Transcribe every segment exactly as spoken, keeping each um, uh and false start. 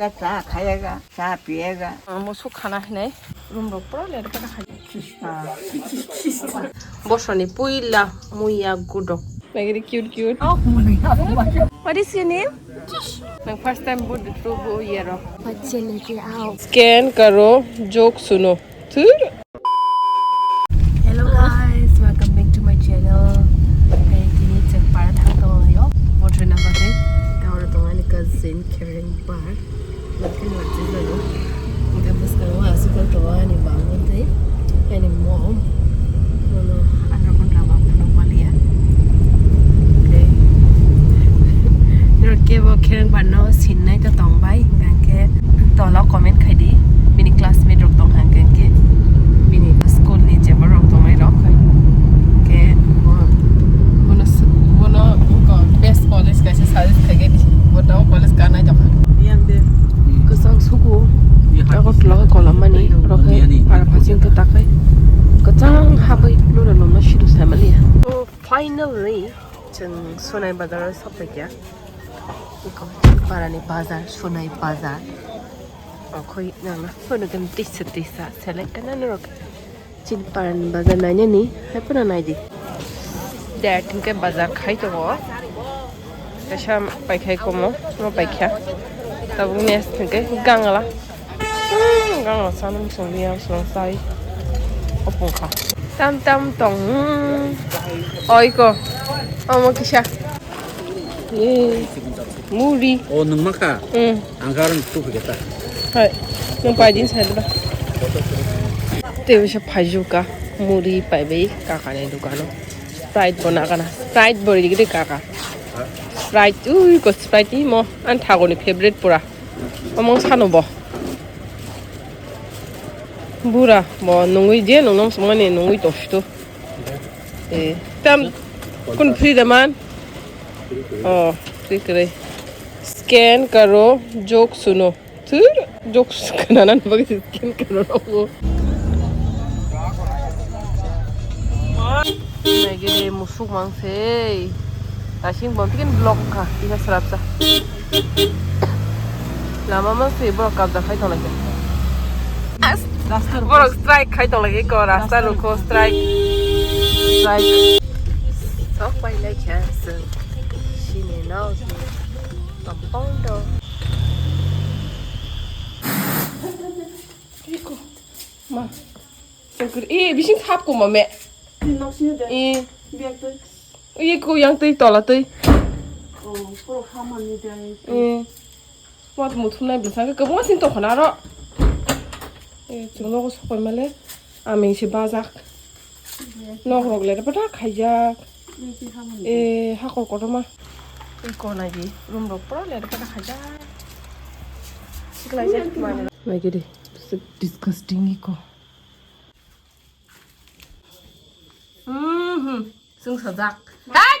Cha khayega, cha piyega. Musuk khana hinai room rok pura ler pada khai. Bosoni puila muya gudok. Nagiri cute cute. Oh. What is your name? Nang first time bu tu bu yero. Scan karo, joke suno. Thur. Hello guys, welcome back to my channel. Hey, tini chwng para thang tongo yo. Bothroina bagwi. Tawra tongo ani cousin Karen bar. Bakhe lachijagwi. Hwnkhe bwskango aswk tongo ani bangwi tei ani mom. Bono adha ghonta ba phunuk maliya. Tei norok kebo Karen barno sinnai to tongbai, hwnkhe tola comment khaidi. Bini classmate rok tong hwnkhe, hwnkhe bini school ni je borok tongnai rok. Hwnkhe bo, bono, bono best college kaisa suggest khaikhe di. Bo tamo college kanai tongkha. Yang de. Kwchang suku. Yang Ako hai. Tlo kolam mani, rokhe. Yang ni. Para phasing khe takhai. Kwchang habwi lura lomno sidu sai maliya. Finally, chwng Sonai bazar o sokphaikha. Iko, parani bazar, Sonai bazar. Okhoi nangna phunukgwi tisa tisa selek kana norok. Chini parani bazar nainani, hai phano naidi. Dad hwnkhe bazar khai tongo. Kaisa paikhai komo, no paikha. Tabuk next hwnkhe gangla. Hmm, gangla sana muchung liya, muchung sai. Opung kha. Tam tam tong. Hmm. Oi ko. Omo kisa. Yay. Muri. Oh, nung maka? Hmm. Ang karon tu kita. Hai. Nung pai din sai ba. Te bisa phajuka. Muri pai bai kakani dukano. Sprite bo nakana. Sprite bo rigidi kaka. Sprite, ui ko Sprite ni mo. An thagoni favorite pura. Omong sano bo. Bura bo nungui je nungnom sumani nungui tostu. Eh, tam kun free da man. Oh, free kre. Scan karo, joke suno. Thur, joke khana nan bagi scan karo. Naigede musuk mang sei. Asing bontikin block kha, iha srapsa. Lama mang sei borok kabja khai tonglaikha. Borok strike khai tonglaikha ko, rasta rukho strike. Strike. Sok pai laikha sini no. Compound. Iko. Ma. Sengkir. Eh, bising hap ko mame. Nok sini de. Eh. Biak tei. Iko yang tei tola tei. Oh, puro hamani de. Eh. Wat muthumnai bwsakhe kwbangma sini tongkha na aro. Eh, chwng nogo sokoi male. Aming se bajak. Nok rok le pata khaijak. Eh, hakor kotorma. Iko naidi room rok pura le pata khaijak. Siklaijak mane. Naigidi. Disgusting iko. Mhm. Sung sajak. Hai!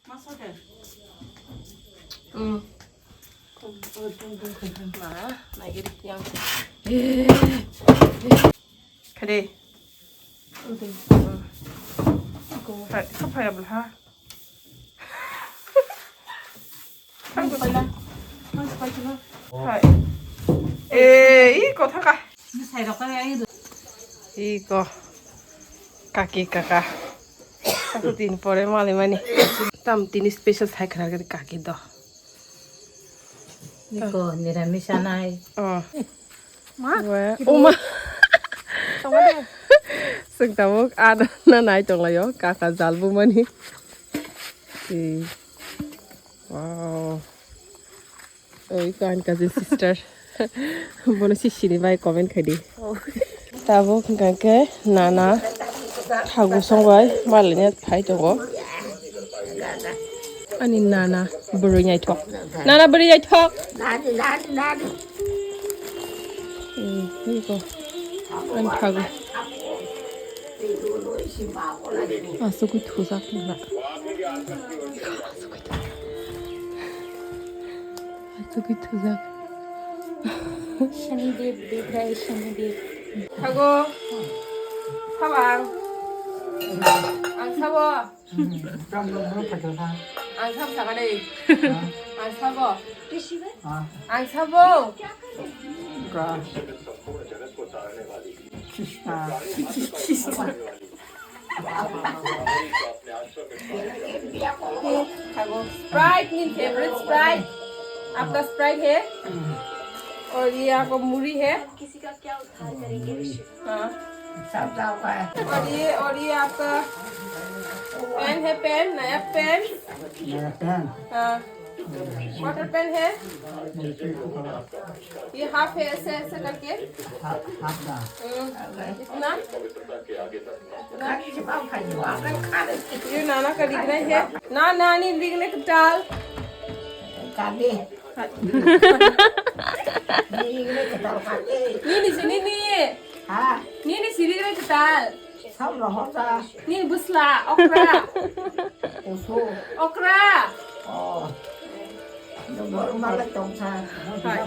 Masa ke? Hmm. Ma, naigiri yang. Eh. Kade. Udah. Hmm. Hai, apa ya belah? Hai. Eh, ih, kotha ka. Iko kaki kaka. Aku tin pore mali mani. Tam tini special sai khana kaki do. Iko niramis anai. Oh. Ma? Uma. Sing tabuk ada na nai tonglayo kaka jalbu mani. Wow. Oi, ko ani cousin sister. Bono si sini bai comment khai di. Oh. Tabuk hwnkha khe nana thagu song bai malai phai tongo. Ani nana bwrwi naithok. Nana bwrwi naithok. Nani, nani, nani. Hmm, iko. Ani thagu. Asugwi thujak wngkha. Asugwi thujak. Asugwi thujak. Shani Dev, Dev Rai Shani Dev. Thago. Thabang. Ang sabo. Ang sabo sakani. Ang sabo. Ang sabo. Krishna. Sprite, मेरी favourite Sprite. आपका स्प्राइट है? और ये आपका मुरी है? हाँ। सब जाओ का है। और ये, और ये आपका पेन है, पेन, नया पेन। नया पेन। हाँ। वाटर पेन है। ये हाफ है, ऐसे, ऐसे करके। हाफ, हाफ ना। हम्म, इतना? इतना? ये नाना का डिगना है। ना, ना, नहीं, डिगने का डाल। काटे। Nini sini ni. Ha? Nini sini ni ketal. Sam rohor da. Nini busla, okra. Usu. Okra. Oh. Nomor mala tongsa. Hai.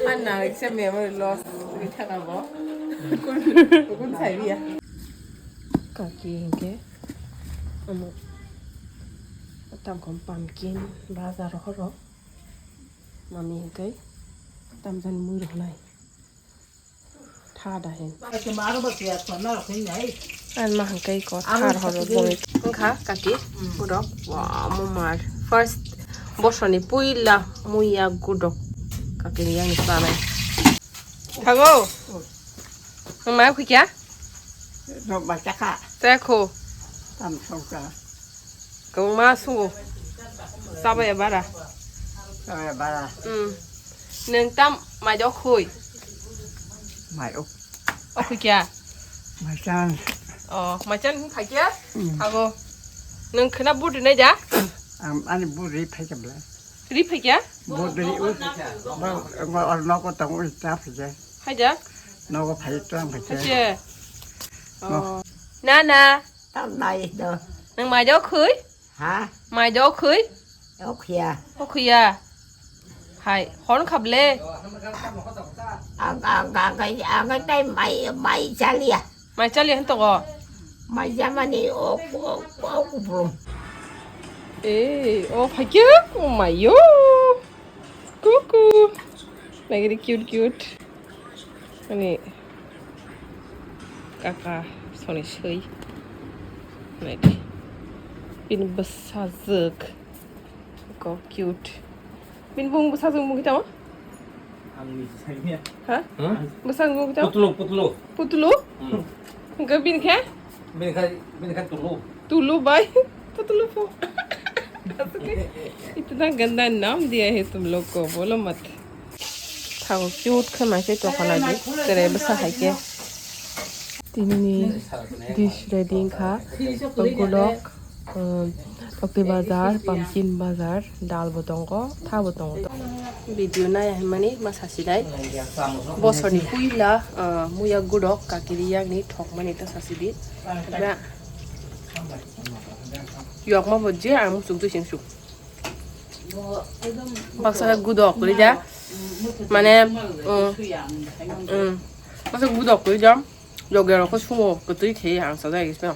Anna, iksa memory loss. Rithana bo. Kun, kun sai dia. Kaki hingke. Amo. Tamkon pumpkin bazar horo. Mami hingke tamjani mui rok nai. Tha da hin. An ma hingke ko thar horo boi. Wngkha kaki. Puro. Wow, mo mar. First bosoni puila muya gudok. Kaki ni yang sanai. Thago. Nang mai khuikya? Rok ba chakha. Chakho. Tam songkha. Kwbangma sungo. Chaba ya bara. Chaba ya bara. Hmm. Nwng tam mai do khui? Mai o. O khuikya? Mai chan. O, mai chan khaikya? Hmm. Thago. Nwng khna budi nai da? Am, ani budi phai chabla. Ri phaikya? Bodri u. Ba, ba, or nogo tong u ta phaikya. Haida? Nogo phai tong phaikya. Haje. No. Oh. Na, na. Tam nai do. Nang mai do khui? Ha? Mai do khui? Okhuya. Okhuya. Hai, hon khable. Ang, ang, ang, ang, ang, tai mai, mai chalia. Mai chali han togo. Mai jamani o, o, o kupulung. Eh, o phaikya, o mayo. Kuku. Nagiri cute cute. Ani kaka soni sui. Nai. Bini bwsajwk. Ko cute. Bini bung bwsajwk mungki tamo? Ang ni sanya. Ha? Huh? Bwsajwk mungki tamo? Putlu, putlu. Putlu? Hmm. Hingke bini khe? Bini khe, bini khe tulu. Tulu bai. Putlu po. इतना गंदा नाम दिया है तुम लोग को, बोलो मत। Thago cute khe mai khe tongkha nai di. Tere bwsa hai khe. Tinini dish ready wngkha. Gulok, um, tokti bazar, pumpkin bazar, dal bo tongo, tha bo tongo. Video nai hai mani ma sasi nai. Bosor ni puila, uh, muya gudok kakiri yakni thok mani ta sasi di. Ba. Yok ma bo je ang musuk tu sing suk. Baksa gudok kwrwi da. Mane, um, um, baksa gudok kwrwi da. Yogya rok khe sumo kwtwi khe ang sajak isno.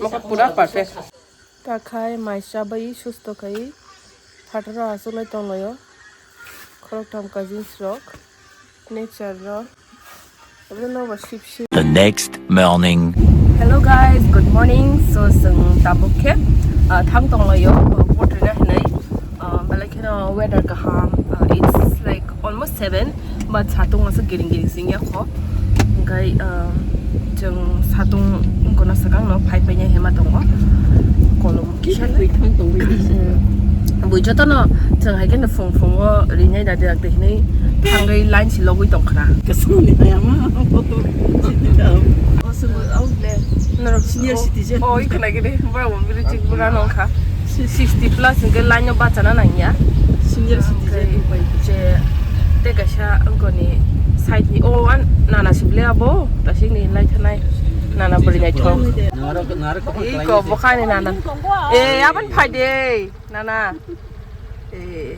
Mokhe pura perfect. Takhai mai chabai susto khai. Phataro aswk lai tonglaio. Khoroktham cousins rok. Nature rok. Obo no ba sip sip. The next morning. Hello guys, good morning. So, chwng tabuk khe, ah, thang tonglaio, ah, poultry na hinwi. Ah, belai kheno weather kaham. Ah, it's like almost seven, but satung aswk giring giring sing ya kho. Hingkai, ah, chwng satung wngkona swkang no phai phai ya hema tongo. Kolom kisa. Kisa bui thang tongwi. Mm. Bui jotono chwng hai kheno phung phungo rinai da dirak de hinwi thangwi line si logwi tong khna. Kasung ni maya ma, photo. Norok senior citizen. Oh, oi khna gede. Bura bo biri chik bura nong kha. Sixty plus hingke line o bachana nang ya. Senior citizen. Hingke je te kaisa wngkoni side ni o an nana sible abo tasik ni lai thanai nana bwrwi naithok. Iko bwkhani nana. Eh, aboni phai de. Nana. Eh.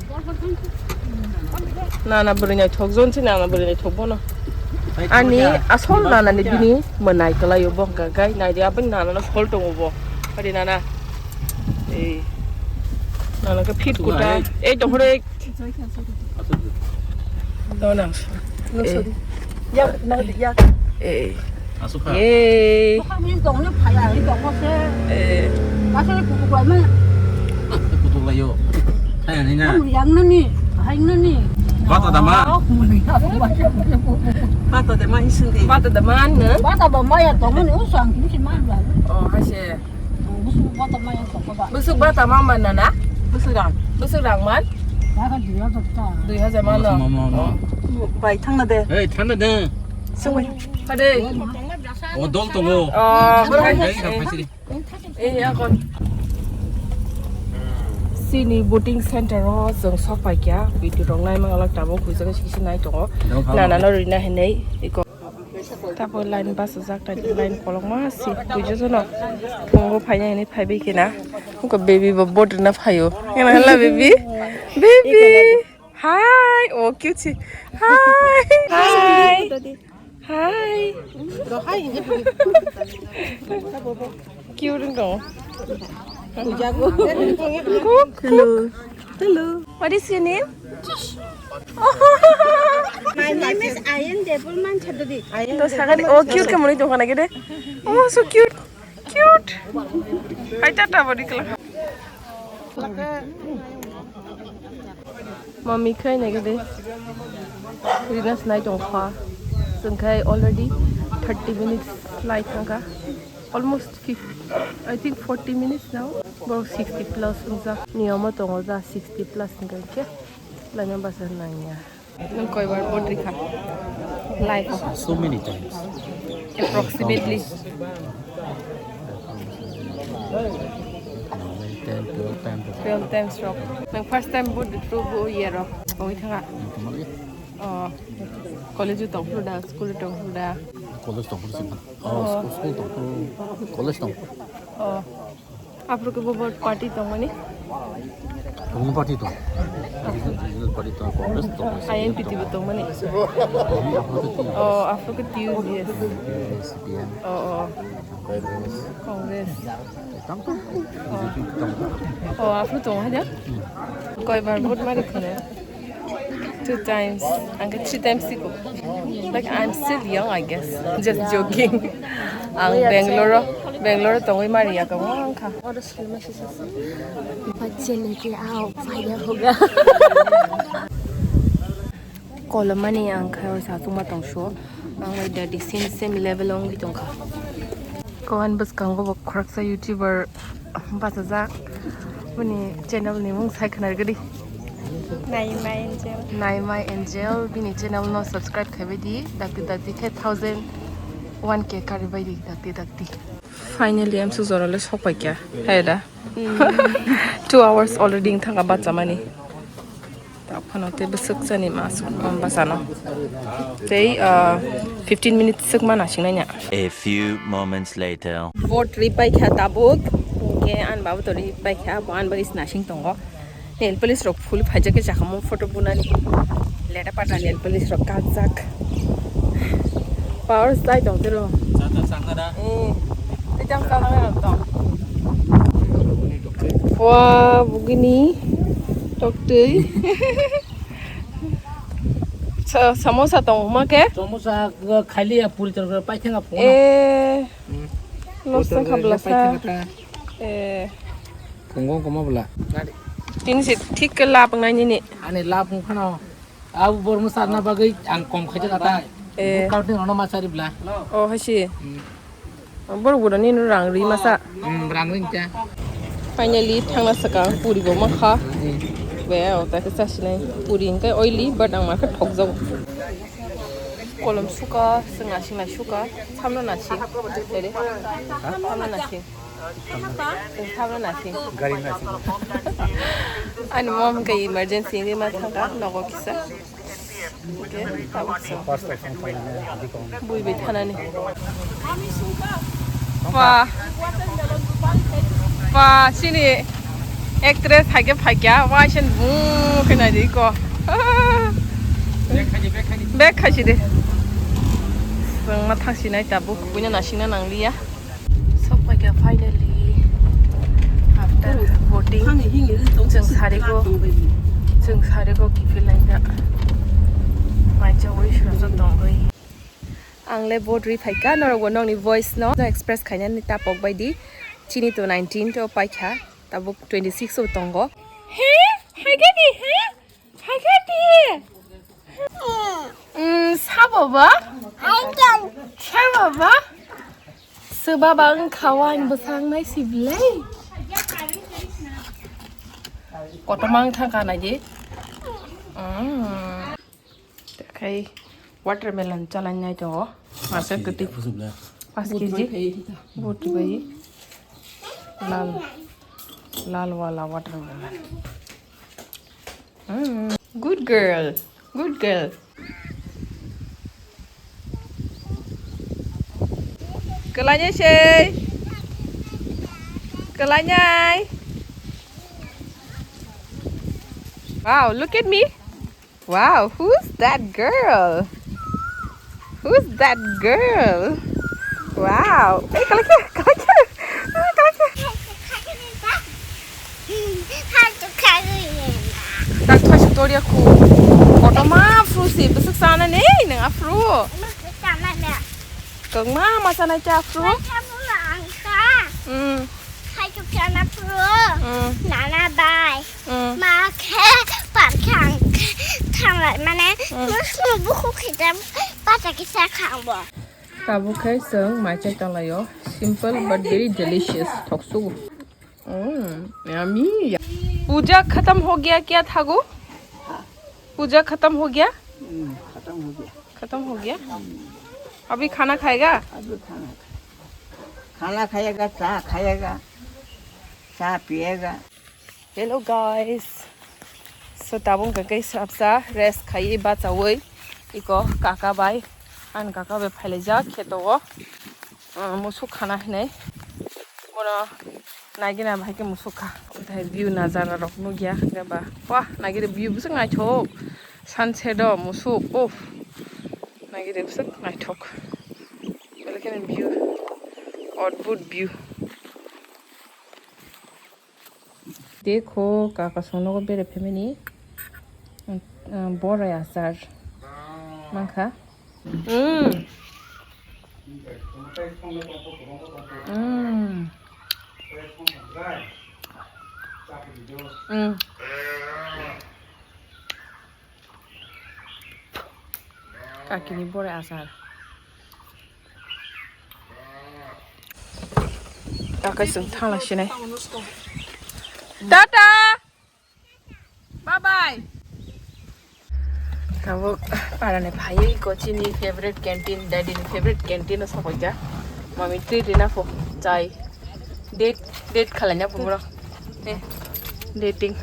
Nana bwrwi naithok jon si nana bwrwi naithok bono. Ani asol nana ni bini mwnai kwlai o bo hwnkha khe nai di aboni nana no phol tongo bo. Adi nana. Eh. Nana ke fit kuta. Eh, tong hore. Tong nang. Eh. Ya, na ya. Eh. Asukha. Yay. Tong ni phaya, tong se. Eh. Masa ni kuku kwa ma. Kutu layo. Hai ni na. Yang nani, hai nani. Bata dama. Bata dama isindi. Bata dama na. Bata dama ya tong ni usang ni si ma. Oh, hai se. Busuk bata maya tongkha ba. Busuk bata mamba nana? Busuk rang. Busuk rang man? Baka dui hajar ta. Dui hajar man no. Mama, mama. Oh. Bai thangna de. Hey, thangna de. Sungwi. Hade. O dol tongo. Oh, hai, hai, hai, hai, hai. Eh, ya kon. Sini boating center o chwng sok pai kya. Video rok nai mang alak tamo khuisa khe sisi nai tongo. Nana no rina hinai iko. Tabuk line bachajak, line kolokma si bujo jono phungo phaina hinwi phaibai khe na. Wngkha baby bo boat rwna phaio. Hala baby. Baby. Hi. Oh, cute si. Hi. Hi. Hi. Cute wngkha. Hello. Hello. What is your name? My name is Ayan Debbarma Chowdhury. To sakani, oh, cute ke muni tongkha nai de. Oh, so cute. Cute. Hai tata body kala. Mami khai nai de. Rina snai tongkha. Chwng khai already thirty minutes lai thangkha. Almost fifty, I think forty minutes now. Borok sixty plus wngjak. Niyamo tongo ja sixty plus hwnkhe khe. Laina basa nangya. Nang koi bar boat rikha? Life. So many times. Approximately. Ten, twelve times. Twelve times rok. Nang first time boat rikha bo year rok. Oi thanga. Oh. College tong phuru da, school tong phuru da. College tong phuru sima. Oh, school tong phuru. College tong phuru. Oh. Aphuru khe bo party tongmani? Tongmani party tong. Regional party tong, Congress tong, I N P T bo tongmani? Tongmani, aphuru khe T U S. Oh, aphuru khe T U S. T U S, C P M. Oh, oh. Congress. Congress. Tong tong. B J P tong tong. Oh, aphuru tong hai da? Hmm. Koi bar vote mari khone? Two times. Ang khe three times siko. Like, I'm still young, I guess. Just joking. Ang Bangalore, Bangalore tongwi mari ya kamo ang kha. Bachche leke aao, phaiya hoga. Kolomani ang khe o sa chuma tongso. Ang bai daddy same, same level ongwi tongkha. Koan bwskango bo khoroksa YouTuber bachajak. Bini channel ni mung sai khwna rwgwdi. Naima Angel. Naima Angel, bini channel no subscribe khaibai di. Dakti dakti khe thousand one K karibai di dakti dakti. Finally, amsuk jora le sok pai kha. Hai da. Hmm. Two hours already wng thangkha bachamani. Tak phano tei bwswk chani ma aswk, um, bachano. Tei, uh, fifteen minutes swk ma nasing nai na. A few moments later. Boat ri pai kha tabuk. Hingke ani baba to ri pai kha, bo ani bagwi se nasing tongo. Nail polish rok phul phaijak khe chakamo photo bunani. Leda pata nail polish rok kajak. Power sai tong tero. Chata changna da. Eh. Tei chang chang nang tong. Wah, bugini. Tok tei. Sa-, samosa tong ma ke? Samosa, uh, khali ya puri tong, pai thang phone. Eh. Hmm. Los tong khabla sa. Eh. Phungo koma bwla. Tini se thik khe lap wngnai nini. Ani lap wng phano. Abo borokno charna bagwi ang kom khaijak atai. Eh. Kautwi nono ma chari bwla. Oh, hai se. Hmm. Borok buda nini rang ri masa. Hmm, rang ri kya. Finally, thangna swkang puri bo mankha. Hmm. Be, o ta khe chasinai. Puri hwnkhe oily, but ang ma khe thokjago. Kolom suka, swng nasing nai suka. Samno nasing. Dede. Samno nasing. Tamo nasing. Gari nasing. Ani mom ke emergency ni ma thangka nogo kisa. Okay, tabuk so. First time phone ni dikon. Bui bai thanani. Pa. Pa, sini actress hai ke phai kya, wa sen bu ke nai di ko. Bek khai di, bek khai di. Bek khai si de. Swng ma thang si nai tabuk, buina nasing na nang liya. Sok pai kha finally. After Boating. Chwng sarigo, chwng sarigo kiphil laina. Maisa wi srasa tongwi. Ang le boat ri phaikha, norok bo nokni voice no express khainani tapok baidi. Chini to nineteen to paikha, tabuk twenty six o tongo. He? Haikhe di, he? Haikhe di. Mm, sabo ba? Sabo ba? Seba ba wngkha o ani bwsang nai si belai. Kotorma wng thangkha nai di. Mm. Khai watermelon chalai nai tongo. Masa kwtwi. Pas K G. Bot bai. Lal. Lal wala watermelon. Mm. Good girl. Good girl. Kwlainai sei. Kwlainai. Wow, look at me. Wow, who's that girl? Who's that girl? Wow. Ei, kalakya, kalakya. Ah, kalakya. Tak thai su toria khu. Kotorma afru si, bwswk sana nei nang afru. Kangma ma sana cha afru. Hmm. Hmm. Nana bai. Mm. Ma khe parkhe ang thanglai mane, mm, musuk bukhuk khitam pata kisa khangbo. Tabuk khai chwng mai chai tonglaio. Simple but very delicious. Thoksugo. Mm, yummy. पूजा खत्म हो गया क्या थागो? पूजा खत्म हो गया? हम्म, खत्म हो गया। खत्म हो गया? अभी खाना खाएगा? अभी खाना खा-, खाना खाएगा, चाय खाएगा, चाय पिएगा। Hello guys, so tabuk hwnkhe khe sabsa rest khaiwi bachawi iko kaka bai, ani kaka bai phailaijak kheto o, ah, musuk khana hinwi bono naigina bahai khe musuk kha. Othai view najara rok nukya hwnkhe ba, wah, naigina view bwswk naithok, sunset o musuk, uff, naigina bwswk naithok, belai kheno view, adbhut view. Dekho, kaka songnogo bere family, um, borai achar mankha. Mm. Mm. Mm. Kakini borai achar. Takai chwng thangla sinai. Tata! Bye bye! Tabuk parani phaiwi ko chini favorite canteen, daddy ni favorite canteen o sokoija. Mami treat rina pho chai. Date, date khalaina pho bro. Eh, dating.